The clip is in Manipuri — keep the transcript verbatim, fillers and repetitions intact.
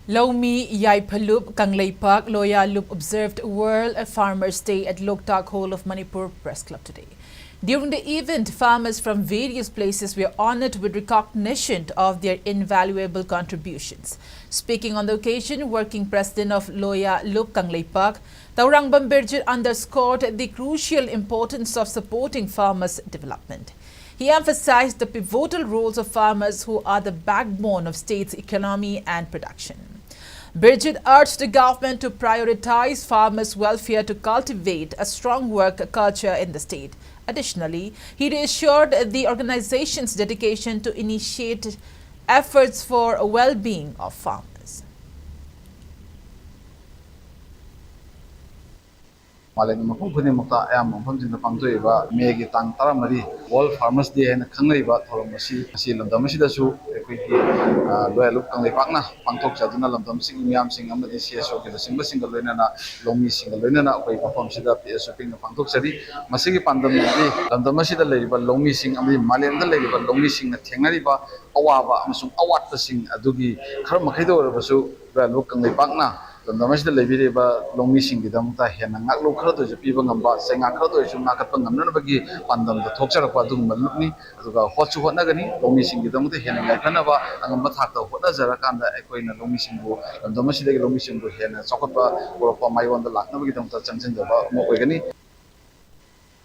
Lomi Yaiphalup Kangleipak Loya Lup observed World Farmers Day at Loktak Hall of Manipur Press Club today. During the event, farmers from various places were honored with recognition of their invaluable contributions. Speaking on the occasion, working president of Loya Lup Kangleipak, Taurang Bambirjit underscored the crucial importance of supporting farmers' development. He emphasized the pivotal roles of farmers, who are the backbone of state's economy and production. Birjit urged the government to prioritize farmers' welfare to cultivate a strong work culture in the state. Additionally, he reassured the organization's dedication to initiate efforts for well-being of farmers. ꯃꯥꯂꯦꯝꯒꯤ ꯃꯐꯝ ꯈꯨꯗꯤꯡꯃꯛꯇ ꯑꯌꯥꯝꯕ ꯃꯐꯝꯁꯤꯡꯗ ꯄꯥꯡꯊꯣꯛꯏꯕ ꯃꯦꯒꯤ ꯇꯥꯡ ꯇꯔꯥꯃꯔꯤ World Farmers Day ꯍꯥꯏꯅ ꯈꯪꯅꯔꯤꯕ ꯊꯧꯔꯝ ꯑꯁꯤ ꯉꯁꯤ ꯂꯝꯗꯝ ꯑꯁꯤꯗꯁꯨ ꯑꯩꯈꯣꯏꯒꯤ ꯂꯣꯌꯥ ꯂꯨꯞ ꯀꯪꯂꯩꯄꯥꯛꯅ ꯄꯥꯡꯊꯣꯛꯆꯗꯨꯅ ꯂꯝꯗꯝꯁꯤꯒꯤ ꯃꯤꯌꯥꯝꯁꯤꯡ ꯑꯃꯗꯤ ꯁꯤ ꯑꯦꯁ ꯑꯣꯒꯤ ꯂꯨꯆꯤꯡꯕꯁꯤꯡꯒ ꯂꯣꯏꯅꯅ ꯂꯧꯃꯤꯁꯤꯡꯒ ꯂꯣꯏꯅꯅ ꯑꯩꯈꯣꯏ ꯃꯐꯝꯁꯤꯗ ꯄꯤꯛꯑꯁꯨ ꯄꯤꯛꯅ ꯄꯥꯡꯊꯣꯛꯆꯔꯤ꯫ ꯃꯁꯤꯒꯤ ꯄꯥꯟꯗꯝꯗꯤ ꯂꯝꯗꯝ ꯑꯁꯤꯗ ꯂꯩꯔꯤꯕ ꯂꯧꯃꯤꯁꯤꯡ ꯑꯃꯗꯤ ꯃꯥꯂꯦꯝꯗ ꯂꯩꯔꯤꯕ ꯂꯧꯃꯤꯁꯤꯡꯅ ꯊꯦꯡꯅꯔꯤꯕ ꯑꯋꯥꯕ ꯑꯃꯁꯨꯡ ꯑꯋꯥꯠꯄꯁꯤꯡ ꯑꯗꯨꯒꯤ ꯈꯔ ꯃꯈꯩꯗ ꯑꯣꯏꯔꯕꯁꯨ ꯂꯣꯌꯥ ꯂꯨꯞ ꯀꯪꯂꯩꯄꯥꯛꯅ ꯂꯝꯗꯝ ꯑꯁꯤꯗ ꯂꯩꯕꯤꯔꯤꯕ ꯂꯧꯃꯤꯁꯤꯡꯒꯤꯗꯃꯛꯇ ꯍꯦꯟꯅ ꯉꯥꯛꯂꯧ ꯈꯔꯗ ꯑꯣꯏꯔꯁꯨ ꯄꯤꯕ ꯉꯝꯕ, ꯆꯩꯉꯥꯛ ꯈꯔꯗ ꯑꯣꯏꯔꯁꯨ ꯉꯥꯛꯈꯠꯄ ꯉꯝꯅꯅꯕꯒꯤ ꯄꯥꯟꯗꯝꯗ ꯊꯣꯛꯆꯔꯛꯄ ꯑꯗꯨꯒꯨꯝꯕ ꯂꯨꯞꯅꯤ꯫ ꯑꯗꯨꯒ ꯍꯣꯠꯁꯨ ꯍꯣꯠꯅꯒꯅꯤ, ꯂꯧꯃꯤꯁꯤꯡꯒꯤꯗꯃꯛꯇ ꯍꯦꯟꯅ ꯌꯥꯏꯐꯅꯕ ꯑꯉꯝꯕ ꯊꯥꯛꯇ ꯍꯣꯠꯅꯖꯔꯀꯥꯟꯗ ꯑꯩꯈꯣꯏꯅ ꯂꯧꯃꯤꯁꯤꯡꯕꯨ, ꯂꯝꯗꯝ ꯑꯁꯤꯗꯒꯤ ꯂꯧꯃꯤꯁꯤꯡꯕꯨ ꯍꯦꯟꯅ ꯆꯥꯎꯈꯠꯄ ꯄꯨꯔꯛꯄ ꯃꯥꯏꯌꯣꯟꯗ ꯂꯥꯛꯅꯕꯒꯤꯗꯃꯛꯇ ꯆꯪꯁꯤꯟꯖꯕ ꯑꯃ ꯑꯣꯏꯒꯅꯤ꯫